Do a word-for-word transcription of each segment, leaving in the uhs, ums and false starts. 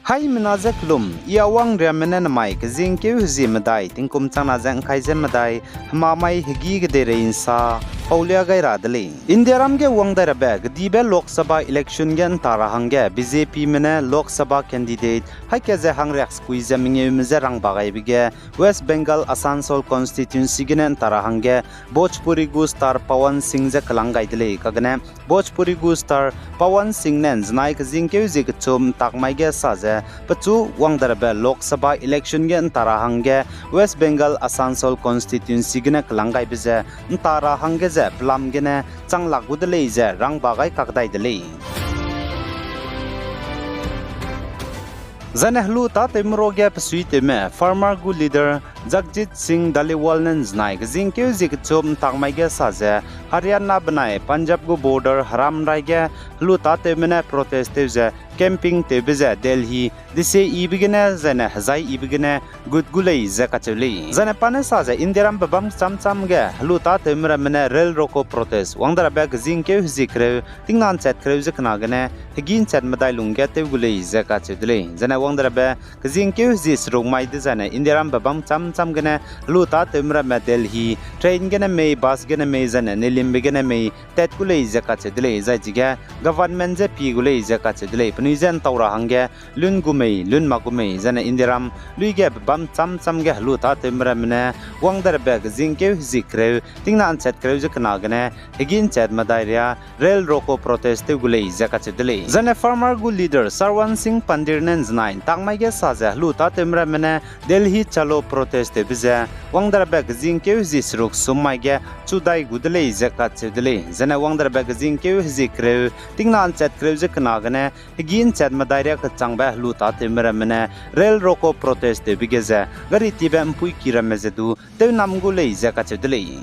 Haimena ze kelum, I Awang Riamme ne nemai kezingkeu hezie medai, tingkum changna ze ngkai ze medai, hemamai hegî kedeirei nsa paulia gai ra de lei. Indiaram ge wang dai rabe kedibe Lok Sabha election ge nta ra hangge B J P me ne Lok Sabha candidate haî ka ze hangriak sekui ze mengeume je rangba gaibe ge West Bengal Asansol constituency gene nta ra hangge Bhojpuri gu star Pawan Singh je kelang gai de lei. Kagene Bhojpuri gu star Pawan Singh ne nzenai kezingkeu hezie kechum ntak mai ge sa ze pechu wang dai rabe Lok Sabha election ge nta ra hangge West Bengal Asansol constituency gene kelang gaibe ze nta ra hangge ze pelam gene changlak gu de lei ze rangba gai kak dai de lei. Zaine helu tâtewme ruage pesuitewme farmer gu leader Jagjit Singh Dhaliwal ne nzenai kezingkeu hezie kechum ntak mai ge sa ze Haryana benai Punjab gu border heramrai ge helu tâtewme ne protest tew ze camping tewbe ze Delhi dise yibe gene zaine hezai yibe gene gut gu lei ze kacheu lei. Zaine pa ne sa ze Indiaram bebâm cham cham ge helu tâtewme ramme ne rel roko protest wang dai rabe kezingkeu hezie kereu tingna nchat kereu ze kena gene hegî nchat medai lungge tew gu lei ze kacheu de lei. Zaine wang dai rabe kezingkeu hezie seruk mai dezaine Indiaram bebâm cham cham gene helu tâtewme ramme Delhi train gene mei, bus gene mei, zaine nelimbe gene mei tat gu lei ze kacheu de lei. Zai chige government je pie gu lei ze kacheu de lei. Penui je ntau ra hangge lun gu mei, lun mak gu mei, zaine Indiaram luige bebâm cham cham ge helu tâtewme ramme ne wang dai rabe kezingkeu hezie kereu tingna nchat kereu ze kena gene hegî nchat medai ria rel roko protest tew gu lei ze kacheu de lei. Zaine farmer gu leader Sarwan Singh Pandit ne nzenai ntak mai ge sa ze helu tâtewme ramme ne Delhi Chalo protest tewbe ze wang dai rabe kezingkeu hezie seruk sum mai ge chu dai gu de lei ze kacheu de lei. Zaine wang dai rabe kezingkeu hezie kereu tingna nchat kereu ze kena gene hegî nchat medai ria kechangbe helu tâtewme ramme ne rel roko protest tewbe ge ze gari tibe mpuiki ramme ze du tewnam gu lei ze kacheu de lei.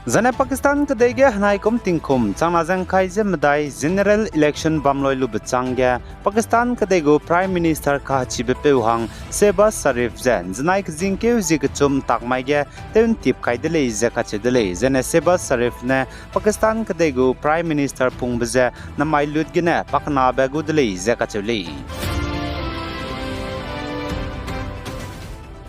Zaine Pakistan kedei ge henai kum tingkum changna ze ngkai ze medai general election bam loi lube chang ge Pakistan kedei gu Prime Minister kachibe peu hang Shehbaz Sharif ze nzenai kezingkeu hezie kechum ntak mai ge tew ntip kai de lei ze kacheu de lei. Zaine Shehbaz Sharif ne Pakistan kedei gu Prime Minister pungbe ze namai lut gene pakenabe gu de lei ze kacheu lei.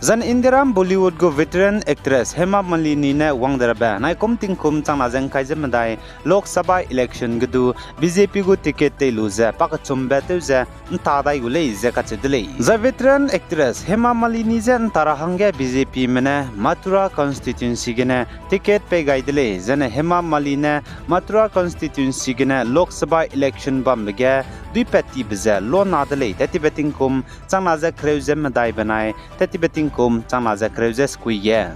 Zan Indiaram Bollywood gu veteran actress Hema Malini ne wang dai rabe naikum tingkum changna ze ngkai ze medai Lok Sabha election ge du B J P gu ticket tei lu ze pakechumbe tew ze nta dai gu lei ze kacheu de lei. Zai veteran actress Hema Malini je nta ra hangge B J P me ne Mathura constituency gene ticket pei gai de lei. Zane Hema Malini ne Mathura constituency gene Lok Sabha election bambe ge duipat tibe ze lona de lei, tat tibe tingkum changna ze kereu ze medai benai tat tibe tingkum changna ze kereu ze sekui ge.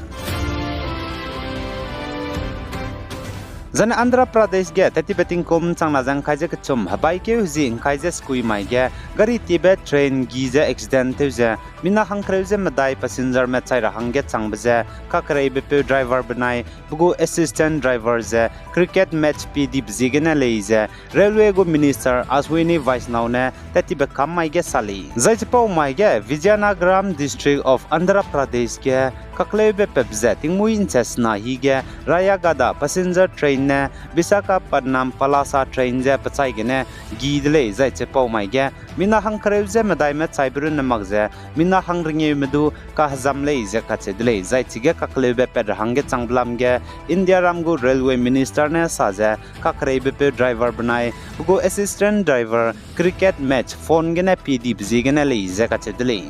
Zane Andhra Pradesh ge tat tibe tingkum changna ze ngkai ze kechum hebaikeu hezi ngkai ze sekui mai ge gari tibe train gi ze accident tew ze mina hangkereu ze medai passengerme chai ra hangge changbe ze kakereibepeu driver benai pe gu assistant driver ze cricket match pie dibe ziegene lei ze railway gu minister Ashwini Vaishnaw ne tat tibe kam mai ge sa lei. Zai chipau mai ge Vizianagaram District of Andhra Pradesh ge kakleube pep ze tingmuî nche sena hi ge Rayagada passenger train ne Visakhapatnam Palasa train ze pechai gene gi de lei. Zai chipau mai ge mina hangkereu ze medaime chaibe runne mak ze mina hangrengeume du kahezam lei ze kacheu de lei. Zai chige kakleube pat ra hangge changbe lam ge Indiaram gu railway minister ne sa ze kakereibepeu driver benai pe gu assistant driver cricket match phone gene pie dibe ziegene lei ze kacheu de lei.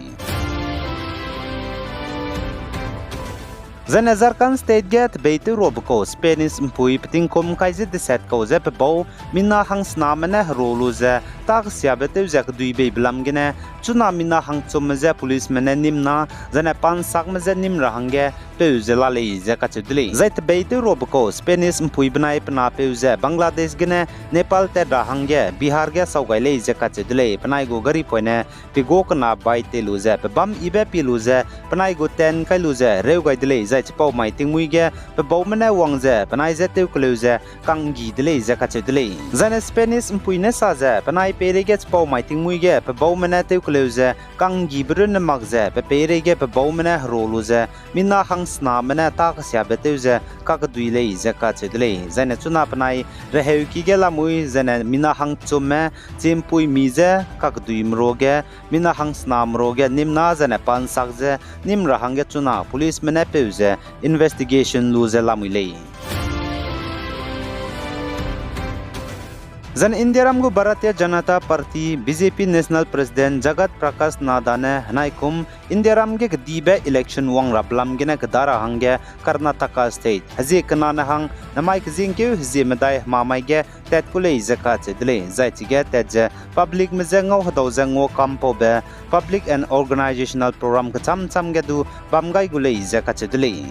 Zane Jharkhand State ge tebeitew rabe kau Spanish mpui petingkum ngkai ze deset kau ze pebau mina hangsename ne hero lu ze takesiabe tew ze keduibeibe lam gene chuna mina hangchumme je policeme ne nîm na, zane pansakme je nîm ra hangge peu ze la lei ze kacheu de lei. Zai tebeitew rabe kau Spanish mpui benai pe napeu ze Bangladesh gene Nepal tat ra hangge Bihar ge sau gai lei ze kacheu de lei. Penai gu gari poine pegu kena bai tei lu ze pebâm yibe pie lu ze penai gu ten kai lu ze reu gai de lei. chipau mai tingmuî ge pe baume ne wang ze penai je tewkeleu ze kanggi de lei ze kacheu de lei. Zaine Spanish ’mpui ne sa ze penai peireige chipau mai tingmuî ge pe baume ne tewkeleu ze kanggibe runne mak ze pe peireige pe baume ne hero lu ze mina hangsname ne tâ kesiabe tew ze kakedui lei ze kacheu de lei. Zaine chuna penai reheuki ge lamui zaine mina hangchumme, chimpuimi je kakeduime ruage, mina hangsname ruage, nîmna zaine pa ’nsak ze nîm ra hangge chuna policeme ne peu ze investigation lu ze lamui lei. Zan Indiaram gu Bharatiya Janata Party, B J P National President Jagat Prakash Nadda ne henaikum Indiaram ge kedibe election wang rabe lam gene keda ra hangge Karnataka State hezie kenane hang namai kezingkeu hezie medai hemamai ge tat ku lei ze kacheu de lei. Zai chige tat ze publicme je ngau hedau ze ngua kampaube public and organizational program kecham cham ge du bam gai gu lei ze kacheu de lei.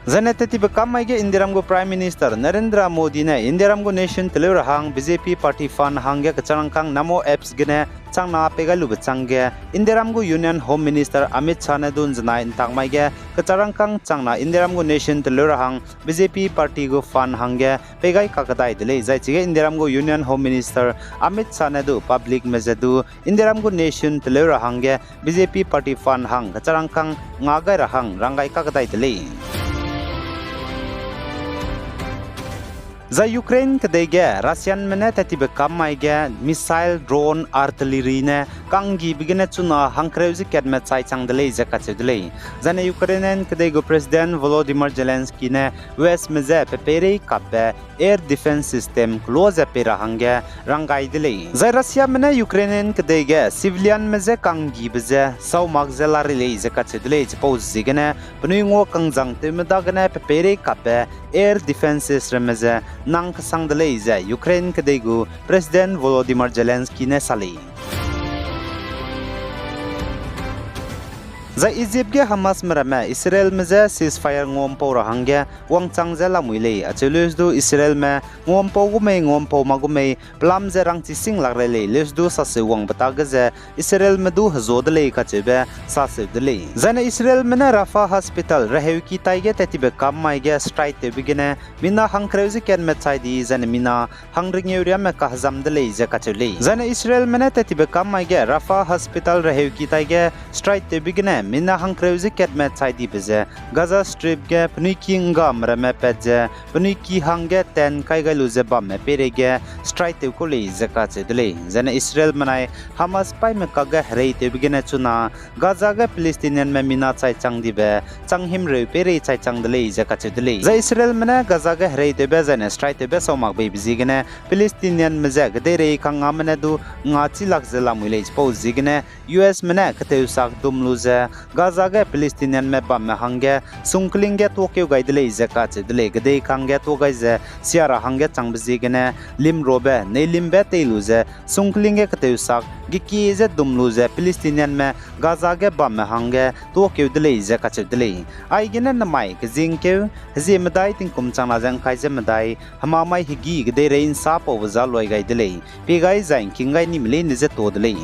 Zaine tettibe kam mai ge Indiaram gu Prime Minister Narendra Modi ne Indiaram gu nation teleu ra hang B J P party fund hangge kecharangkâng Namo apps gene changna pei gai lube changge Indiaram gu Union Home Minister Amit Shah ne du ’nzenai ’ntak mai ge kecharangkâng changna Indiaram gu nation teleu ra hang B J P party gu fund hangge pei gai kakdai de lei. Zai chige Indiaram gu Union Home Minister Amit Shah ne du publicme je du Indiaram gu nation teleu ra hangge B J P party fund hang kecharangkâng nga gai ra hang rang gai kakdai de lei. Zai Ukraine kedei ge Russianme ne tettibe kam mai ge missile, drone, artillery ne kanggibe gene chuna hangkereu ze katme chai chang de lei ze kacheu de lei. Zaine Ukrainian kedei gu President Volodymyr Zelensky ne Westme je pe peirei kapbe air defense system kelo ze pei ra hangge rang gai de lei. Zai Russiame ne Ukrainian kedei ge civilianme je kanggibe ze sau mak ze la ri lei ze kacheu de lei. Chipau ziegene penui ngua kangzang tewme dagene pe peirei kapbe air defenses ramme ze nang kesang de lei ze Ukraine kedei gu President Volodymyr Zelensky ne sa lei. Zai Egypt ge Hamasme ramme Israelme je ceasefire nguampau ra hangge wangchang ze lamui lei. Acheu leus du Israelme nguampau gu mei, nguampau mak gu mei, pelam ze rangchi sing lak rei lei, leus du saseu wangbe tage ze Israelme du hezua de lei kacheube saseu de lei. Zaine Israelme ne Rafah Hospital reheuki tai ge tettibe kam mai ge strike tewbe gene mina hangkereu ze katme chai di, zaine mina hangringeu riamme kahezam de lei ze kacheu lei. Zaine Israelme ne tettibe kam mai ge Rafah Hospital reheuki tai ge strike tewbe gene mina hangkereu ze katme chai dibe ze Gaza Strip ge penui ki ’nggame ramme pat ze penui ki hangge tent kai gai lu ze bamme peireige strike tew kau lei ze kacheu de lei. Zaine Israelme nai Hamas paîme kakge hereitewbe gene chuna Gaza ge Palestinianme mina chai chang dibe changhimreu peirei chai chang de lei ze kacheu de lei. Zai Israelme ne Gaza ge hereitewbe zaine strike tewbe sau mak beibe ziegene Palestinianme je kedeirei kangngame ne du ngachi lak ze lamui lei. Chipau ziegene U S me ne keteusak dum lu ze Gaza ge Palestinianme bamme hangge sungkling ge tuâkeu gai de lei ze kacheu de lei. Kedei kangge tuâ gai ze sia ra hangge changbe ziegene limrobe neilimbe tei lu ze sungkling ge keteusak gekie ze dum lu ze Palestinianme Gaza ge bamme hangge tuâkeu de lei ze kacheu de lei. Aigene namai kezingkeu hezie medai tingkum changna ze ’ngkai ze medai hemamai hegî kedeirei ’nsapaube za luai gai de lei. Pie gai zai ’ngking gai nime leine je ta de lei.